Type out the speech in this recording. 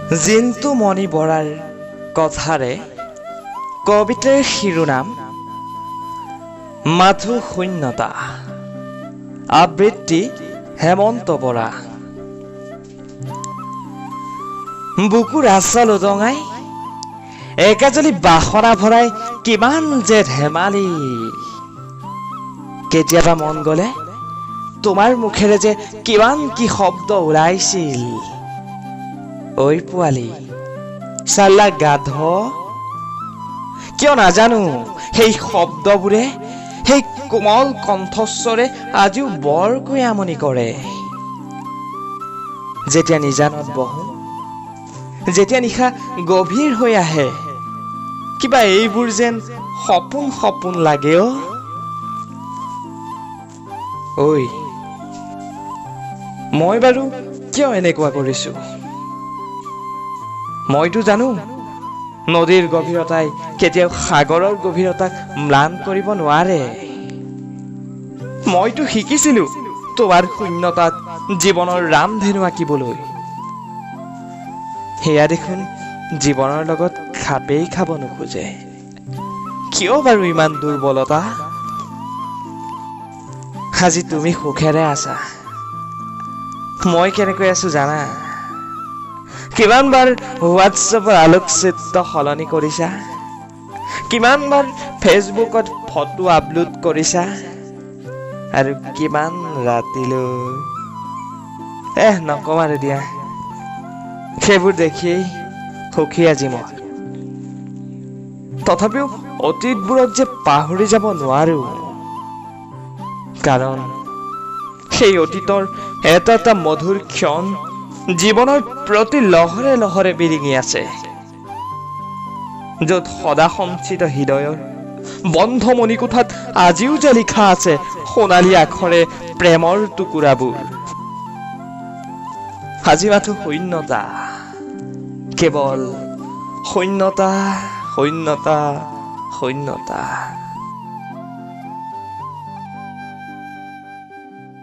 জিন্টুমণি বৰাৰ কথাৰে কবিতাৰ শিৰোনাম মাথো শূন্যতা। আবৃত্তি হেমন্ত বৰা। বুকুৰ আঁচল উদঙাই একাজলি বাসনা ভৰাই কিমান যে ধেমালি। কেতিয়াবা মন গলে তোমাৰ মুখেৰে যে কিমান কি শব্দ ওলাইছিল। ঐ পোৱালি, চাল্লা গাধ, কিয় নাজানো সেই শব্দবোৰে, সেই কোমল কণ্ঠস্বৰে আজিও বৰকৈ আমনি কৰে। যেতিয়া নিজানত বহো, যেতিয়া নিশা গভীৰ হৈ আহে, কিবা এইবোৰ যেন সপোন সপোন লাগে অ'। ঐ, মই বাৰু কিয় এনেকুৱা কৰিছো? মইতো জানো নদীৰ গভীৰতাই কেতিয়াও সাগৰৰ গভীৰতাক ম্লান কৰিব নোৱাৰে। মইতো শিকিছিলো তোমাৰ শূন্যতাত জীৱনৰ ৰামধেনু আঁকিবলৈ। সেয়া দেখোন জীৱনৰ লগত খাপেই খাব নোখোজে। কিয় বাৰু ইমান দুৰ্বলতা? আজি তুমি সুখেৰে আছা, মই কেনেকৈ আছো জানা? কিমান বাৰ হোৱাটছএপৰ আলোকচিত্ৰ সলনি কৰিছা, কিমান বাৰ ফেচবুকত ফটো আপলোড কৰিছা, আৰু কিমান ৰাতিলৈ নকম আৰু দিয়া। সেইবোৰ দেখিয়েই সুখী আজি মই। তথাপিও অতীতবোৰক যে পাহৰি যাব নোৱাৰো, কাৰণ সেই অতীতৰ এটা এটা মধুৰ ক্ষণ জীৱনৰ প্ৰতি লহৰে লহৰে বিৰিঙি আছে, য'ত সদা সঞ্চিত হৃদয়ৰ বন্ধ মণিকোঠাত আজিও যে লিখা আছে সোণালী আখৰে প্ৰেমৰ টুকুৰাবোৰ। আজি মাথো শূন্যতা, কেৱল শূন্যতা, শূন্যতা, শূন্যতা।